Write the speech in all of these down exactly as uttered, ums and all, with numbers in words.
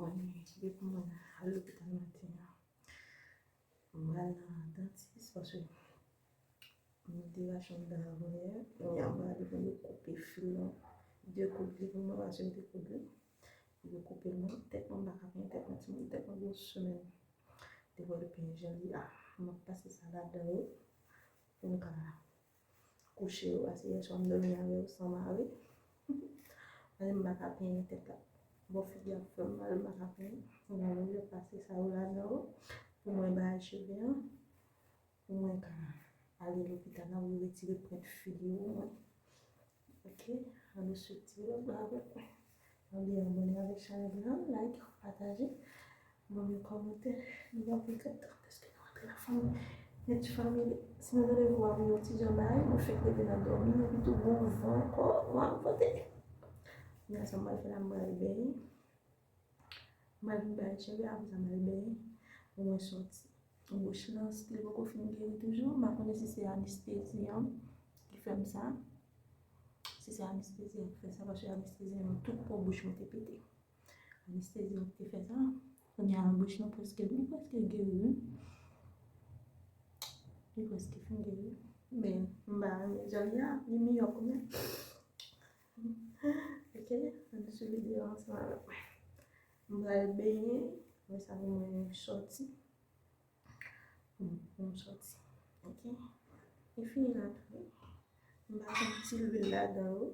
Mwen, depi mwen al lopital maten an, mwen al nan dantis paske mwen te rache yon dan avan yè. Kounye a mwen ale pou yo koupe fil lan. De koud li pou mwen, paske m te koud li. Yo koupe l mwen, tèt mwen m pa ka penyen tèt mwen, timoun, tèt mwen gen yon semèn. Depi w al penyen jan li a, m ap pase sa ladan yo pou m ka kouche yo, paske yè swa m dòmi avè yo san mare. Paske m pa ka penyen tèt la. Bò figi ap fè m mal, m pa ka penyen. M oblije pase sa yo ladan yo pou mwen bay cheve an, pou mwen ka ale lopital la pou yo retire pwent figi yo pou mwen. Ok, ann nou swiv ti vlog la avèk mwen. Ann byen abòne avèk chanèl la, like, pataje, ban m yon kòmantè, nou pa regrèt. Deske nou antre la fanmi, yon ti fanmi, si nou tande vwa m yon ti jan bay, nou fèk leve nan dòmi, epi tou gon van ankò, van ap pote. Men sa m pral fè la, m pral benyen. M pral vin bay cheve, apre sa m pral benyen pou mwen sòti. Bouch lan still poko fin geri toujou. M pa konnen si se anestezi an ki fè m sa. Si se anestezi an ki fè sa, paske anestezi an, tout po bouch mwen te pete. Anestezi an ki te fè sa. Kounye a bouch lan prèske, li prèske geri, wi. Li prèske fin geri. Men, m pa renmen jan li a, li miyò kounye a. Ok, ann swiv videyo ansanm avèk mwen. M pral benyen, apre sa pou mwen sòti. Pou m sòti. Ok. E fini la tou. M pral fè yon ti lwil ladan yo.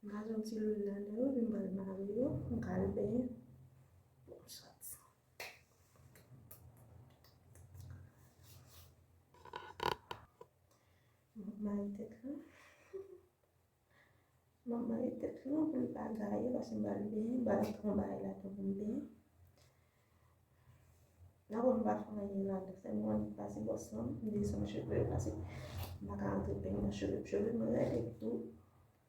M pral fè yon ti lwil ladan yo, epi m pral mare yo, m ka al benyen pou m sòti. M ap mare tèt la. M ap mare tèt lan pou li pa gaye, paske m pral benyen, m pral antre yon bagay ladan pou m benyen. Dabò m pa fè anyen ladan, sèlman m pase bwòs lan, m desann cheve yo, paske m pa ka antre peny nan cheve m. Cheve m rèd epi tou,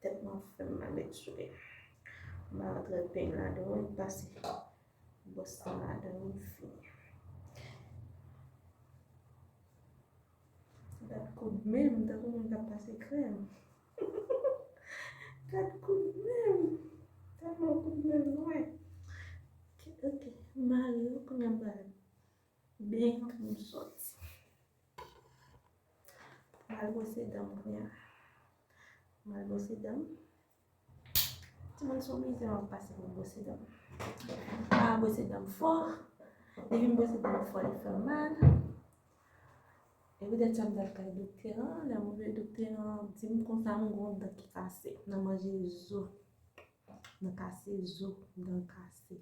tèt mwen ap fè m mal epi soulye. M pa antre peny ladan, m pase bwòs lan ladan, m fini. Gad koudmen m, tankou moun k ap pase krèm. Gad koudmen m. Tèlman koudmen m nwè. Ok, ok. M mare yo, kounye a m pral benyen pou m sòti. M al bwose dan m kounye a. M al bwose dan m. Timoun, se yon mizè m ap pase pou m bwose dan m. M pa bwose dan m fò. Depi m bwose dan m fò, li fè m mal. E poutèt sa, m t al kay doktè an. Lè m rive, doktè an di m konsa, m gen yon dan ki kase. Nan manje zo. Nan kase zo. Dan kase.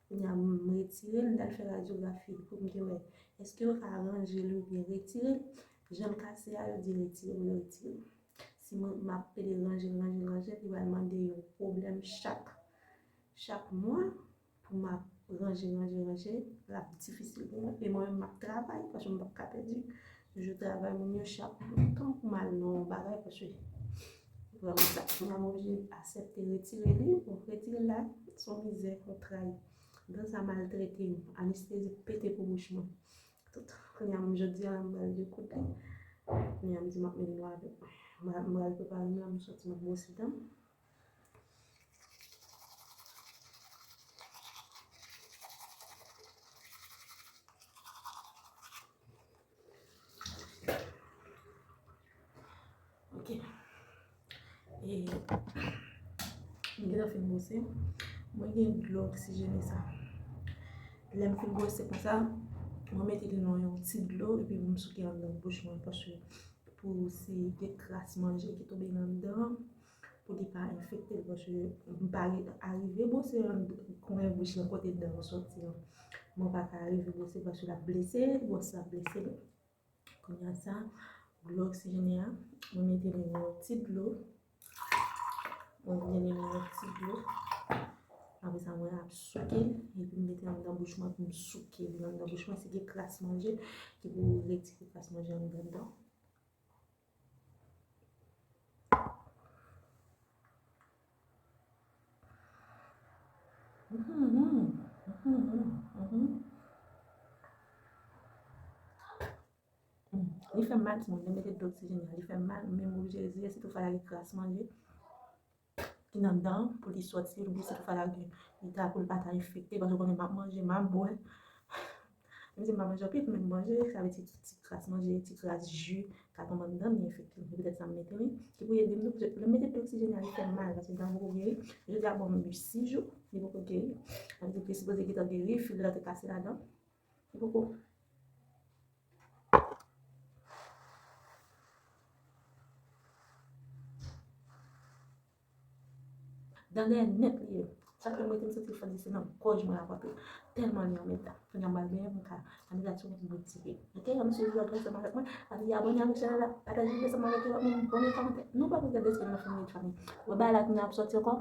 Kounye a, m retire l, m t al fè radyografi pou m te wè èske yo ka ranje l oubyen retire l. Jan l kase a, yo di retire l, yo retire l. Si mwen, m ap pede ranje l, ranje l, ranje l, li pral mande yon pwoblèm chak, chak mwa pou m ap ranje, ranje, ranje, l ap difisil pou mwen. E mwen menm, m ap travay, paske m p ap ka pèdi jou travay moun yo chak tan pou m al nan yon bagay, paske vrèman sa, m oblije aksepte retire li. Bon, retire l la, se yon mizè, yon tray. Dan sa maltrete m, anestezi pete pou bouch mwen. Tout. Kounye a, m jodi a, m pral dekoud li. Kounye a, m di m ap mennen nou avèk mwen. M pral, m pral prepare m la, m sòti, m ap bwose dan m. Ok. E, m gentan fin bwose. Mwen gen dlo oksijene sa. Lè m fin bwose konsa, mwen mete li nan yon ti dlo epi pou m souke anndan bouch mwen, paske pou si gen kras manje ki tonbe nan dan, pou li pa enfekte l, paske m pa ri-, arive bwose kwen bouch lan kote dan an sòti an. Mwen pa ka arive bwose paske l ap blese, bwòs la ap blese l. Kounye a sa, dlo oksijene a, mwen mete li nan yon ti dlo. Mwen mete li nan yon ti dlo. Apre sa, mwen ap souke l, epi m mete anndan bouch mwen pou m souke li anndan bouch mwen. Si gen kras manje, ki pou retire kras manje anndan dan. Mhm, mhm, mhm. Mm. Li fè m mal, timoun, lè m mete dlo oksijene a, li fè m mal, men m oblije retire, sitou fwa la gen kras manje. ki nan dan pou li sòti, oubyen si toutfwa l gen li ta pou l pa ta enfekte, paske w konnen m ap manje, m ap bwè. Menm si m pa manje anpil, men m manje, sa vle di ti kras manje, ti kras ji ka tonbe anndan m, li enfekte m. Se petèt sa m mete li. Ki pou ede m tou, lè m mete dlo oksijene a, li fè m mal, paske dan an poko geri. Jodi a bon m sis jou, li poko geri. Sa vle di ke li sipoze gentan geri, fil lan te kase ladan. Li poko. Dan dèyè nèt li ye. Sa k fè m rete m santi l fè di se nan gòj mwen l ap rantre. Tèlman li anmèdan. Kounye a m pral benyen pou m ka anmèdan sou kont mwen tire. Oke, ann swiv vlòg la ansanm avèk mwen. Pa bliye abòne avèk chanèl la, pataje l ansanm avèk lòt moun, ban m yon kòmantè. Nou pa pou gade si nou fin met fanmi. Wè bagay la kounye a ap sòti ankò.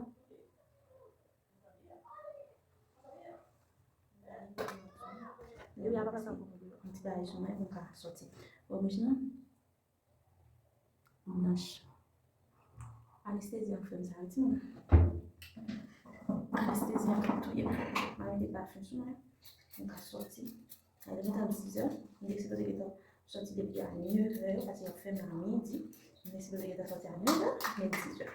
Depi a pa pase yon ti bagay sou mwen pou m ka sòti. Wè bouch lan. Blanch. Anestezi an fè m sa wi timoun. Anestezi an fè m touye m. M a mete pafen sou mwen. M ka sòti. Lè gentan dizè. M te sipoze gentan sòti depi a nevè, paske y ap fèmen a midi. M te sipoze gentan sòti a nevè, men dizè.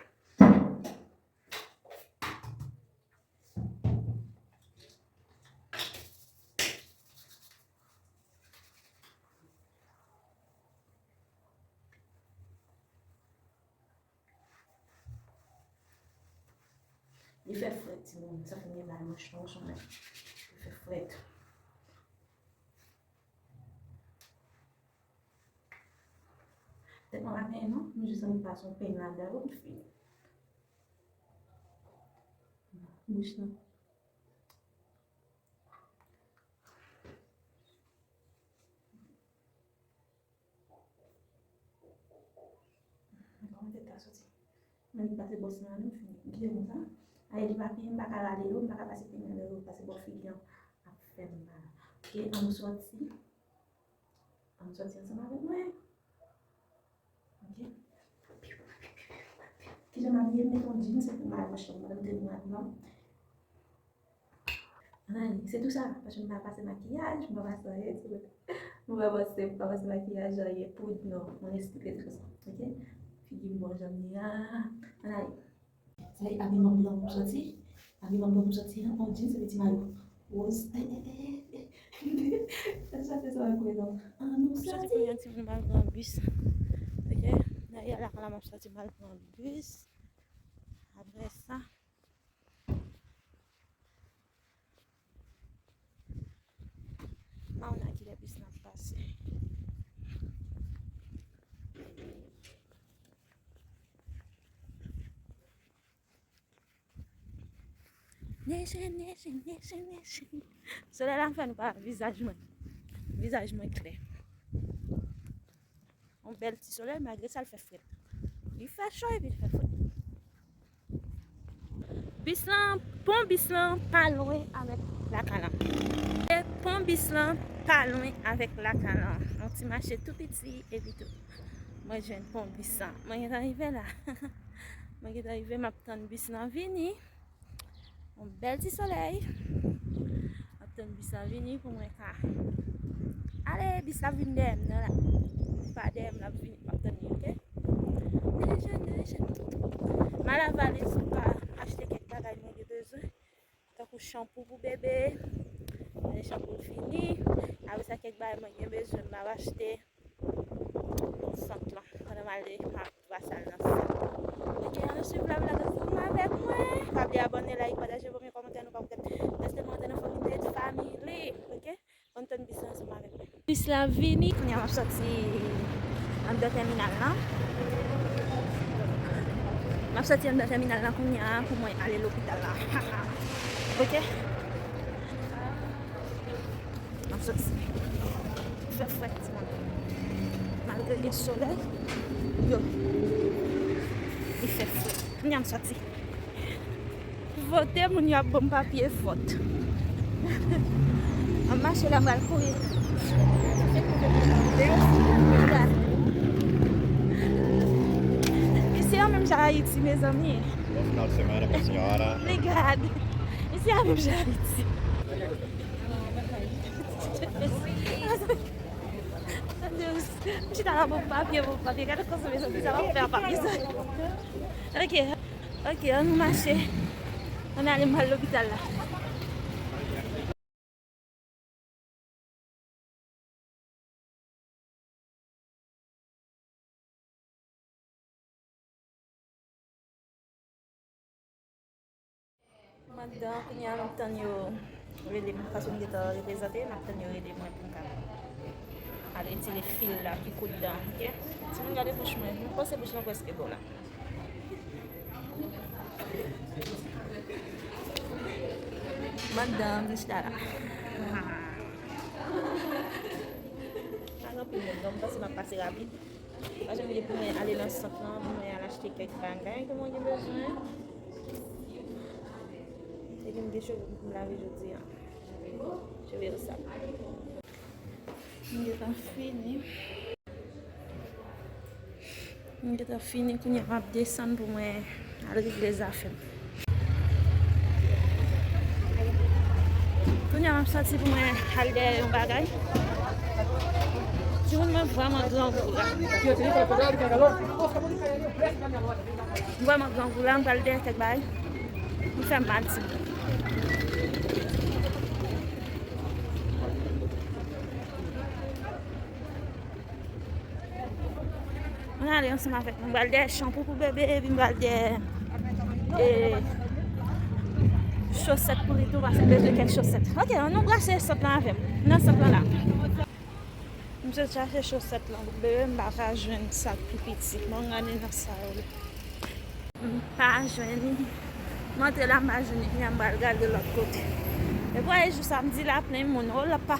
Li fè frèt, timoun. Sa fè m gen mal manch lan, ou konnen. Li fè frèt. Tèt mwen pa benyen non, m jis annik pase yon peny ladan yo, m fini. Bouch lan. Kòman tèt la soti? Mwen pase bwòs lan, nou fini. Kite konsa. Ay, li pa byen, m pa ka rale yo, m pa ka pase peny ladan yo, pase bò figi an ap fè m mal. Oke, ann sòti. Ann sòti ansanm avèk mwen. Oke. Kijan m abiye, m met yon jeans epi m al nan chanm mwen, m te mwen non. Ann ale, se tou sa, paske m pa pase makiyaj, m pa pase anyen, m pa pase, m pa pase makiyaj, anyen, poud, non, mwen esplike tou sa, oke? Figi m bon jan m ye a, ann ale. Sa e abiman blan pou sòti. Abiman blan pou sòti an, yon jeans epi ti mayo woz. Ay, ay, ay, ay, ay. Sa fè sa anko non. An nou sòti. Sòti kounye a, timoun, m al pran bis. Oke? Dèyè lakay la, m ap sòti, m al pran bis. Apre sa, m a wè nan kilè bis lan ap pase. Neje, neje, neje, neje. Solèy la fè nou pa wè vizaj mwen. Vizaj mwen klè. Yon bèl ti solèy, malgre sa, l fè frèt. Li fè cho epi l fè frèt. Bis lan, pon bis lan pa lwen avèk lakay lan. E pon bis lan pa lwen avèk lakay lan. Yon ti mache tou piti epi tou. Mwen jwenn pon bis lan. Mwen gentan rive la. Mwen gentan rive, m ap tann bis lan vini. Yon bèl ti solèy. M ap tann bis la vini pou mwen ka ale. Bis la vin dèyè m nan la. Li pa dèyè m, l ap vini. M ap tann li, oke? Neje, neje. M al Avaliz pou m ka achte kèk bagay mwen gen bezwen. Tankou chanpou pou bebe. Lè chanpou fini. Apre sa, kèk bagay mwen gen bezwen, m ap achte. Nan sant lan. Pandan m ale, m ap pase al nan sant. Oke, ann swiv vlòg la ansanm avèk mwen. Pa bliye abòne, like, pataje, pòmye kòmantè nou pa poutèt lèse kòmantè nan Fucking Dead Family. Oke? Ann tann bis la ansanm avèk mwen. Bis la vini. Kounye a m ap sòti anndan tèminal lan. M ap sòti anndan tèminal lan kounye a pou mwen ale lopital la. Oke? M ap sòti. Fè frèt, timoun. Malgre gen solèy, yo, li fè frèt. Kounye a m sòti. Vote, moun yo ap ban m papye vòt. M ap mache la, m pral kouri. Isi a menm jan Ayiti, mezanmi. Bom final de semana pra senhora. Obrigada. Isi a menm jan Ayiti. Deus, m chita la pou papye, pou papye. Gade kòman sa, sa va fè papye sa. Ok. Ok, ann nou mache. Ann ale, m pral lopital la. Madanm, kounye a m ap tann yo rele m, paske m gentan reprezante, m ap tann yo rele mwen pou m ka al retire fil la ki kout dan, ok? Timoun, gade bouch mwen, m panse bouch lan prèske bon la. Madanm, vin chita la. Pa gen anpil moun, non, m panse m ap pase rapid. Pa janm bliye pou mwen ale nan sant lan, pou mwen al achte kèk bagay ke mwen gen bezwen. Epi m gen cheve pou m lave jodi a. Cheve yo sal. M gentan fini. M gentan fini, kounye a m ap desann pou mwen al regle zafè m. Kounye a m ap sòti pou mwen al dèyè yon bagay. Timoun, mwen vrèman grangou la. M vrèman grangou la, m pral dèyè kèk bagay. M fè m mal, timoun. Ann ale ansanm avèk mwen. M pral dèyè chanpou pou bebe, epi m pral dèyè, e, chosèt pou li tou, paske l bezwen kèk chosèt. Ok, ann nou brase sant lan avè m. Nan sant lan la. M sot chache chosèt lan pou bebe, m pa ka jwenn sa k pi piti. Bon, gade nan sa yo. M pa jwenn li. M antre la, m pa jwenn li. Kounye a m pral gade lòt kote. E pou jou samdi la, plen moun. Oh la pa.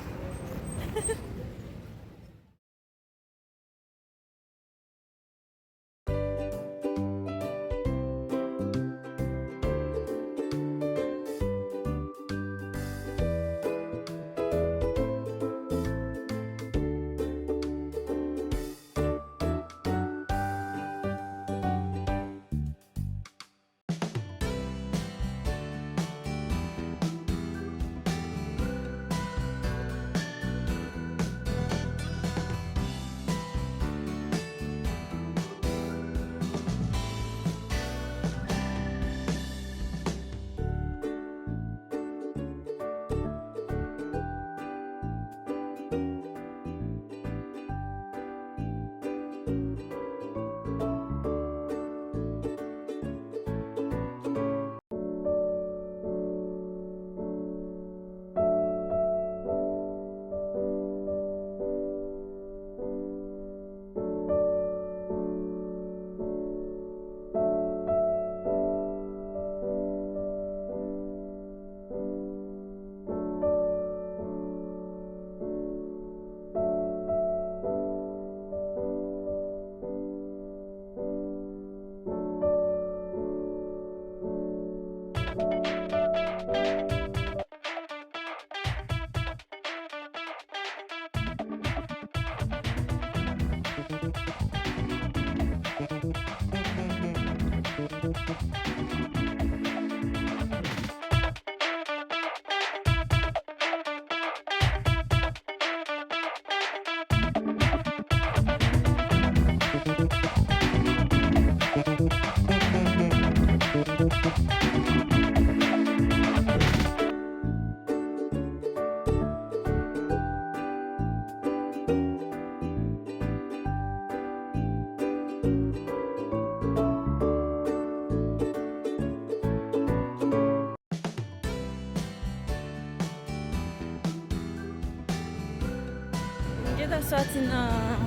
M gentan sòti nan,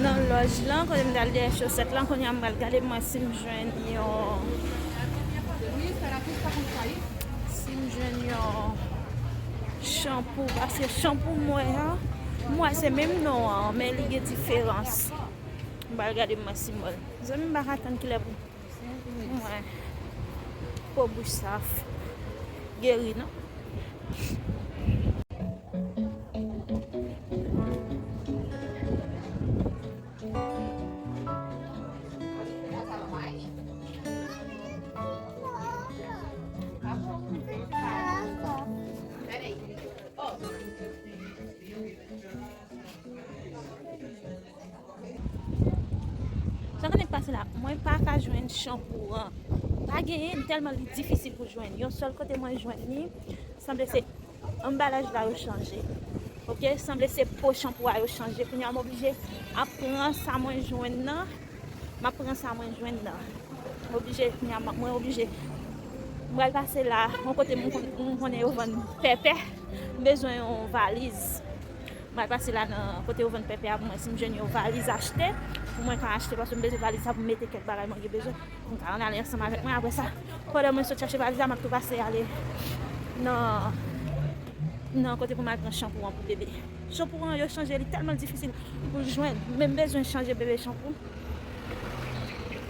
nan lòj lan, kote m t al dèyè chosèt lan. Kounye a m pral gade pou m wè si m jwenn yon, si m jwenn yon chanpou, paske chanpou m wè a, m wè se menm non an, men li gen diferans. M pral gade pou m wè si m wè l. Zanmi m pa ka tann kilè pou Mwen, po bouch sa ap geri, non? Sa konnen k pase la, mwen pa ka jwenn chanpou an. Pa genyen, tèlman li difisil pou jwenn. Yon sèl kote mwen jwenn li, sanble se anbalaj la yo chanje. Oke, sanble se po chanpou a yo chanje. Kounye a m oblije ap pran sa mwen jwenn nan. M ap pran sa mwen jwenn nan. M oblije, kounye a, mwen oblije. M pral pase la, yon kote m konn, m konnen yo vann pèpè. M bezwen yon valiz. M pral pase la nan kote yo vann pèpè a pou mwen si m jwenn yon valiz achte. Pou mwen ka achte, paske m bezwen valiz sa pou m mete kèk bagay mwen gen bezwen. M ka ann ale ansanm avèk mwen. Apre sa, pandan mwen sot chache valiz la, m ap tou pase ale nan, nan kote pou m al pran chanpou an pou bebe. Chanpou an, yo chanje, li tèlman difisil pou l jwenn. Men m bezwen chanje bebe chanpou.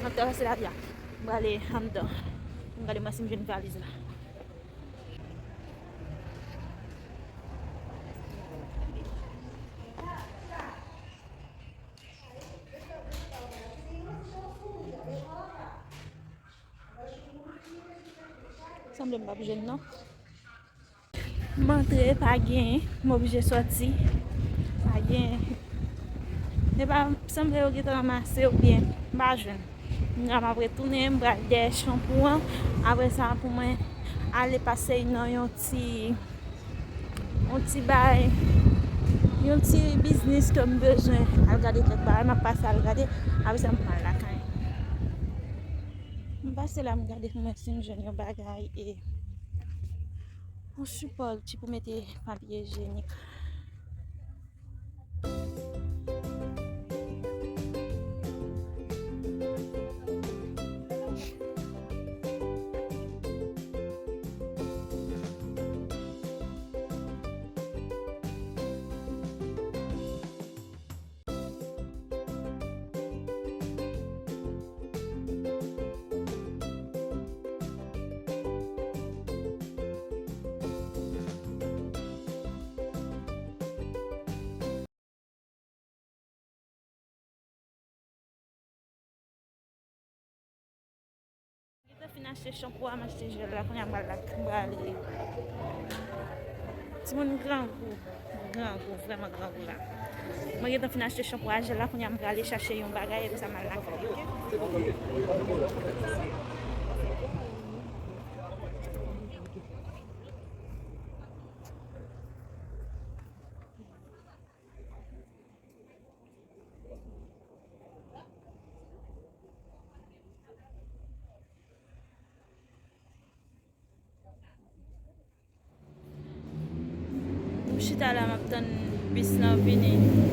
M ap travèse lari a. M prale anndan. M gade mwen si m jwenn valiz la. Sanble m p ap jwenn non. M antre, pa gen, m oblije sòti. Pa gen. Se pa, sanble yo gentan ranmase oubyen m pa jwenn. M ap retounen, m pral dèyè chanpou an. Apre sa, pou mwen ale pase nan yon ti, yon ti bay, yon ti biznis ke m bezwen al gade kèk bagay, m ap pase al gade. Apre sa, m pral lakay. M pase la, m gade pou mwen si m jwenn yon bagay e yon sipò ti pou mete papye ijyenik. Gentan fin achte chanpou a, m achte jèl la, kounye a m pral la, m prale. Timoun grangou, grangou, vrèman grangou la. Mwen gentan fin achte chanpou a, jèl la, kounye a m prale chache yon bagay, epi sa m al lakay, oke? M chita la, m ap tann bis lan vini.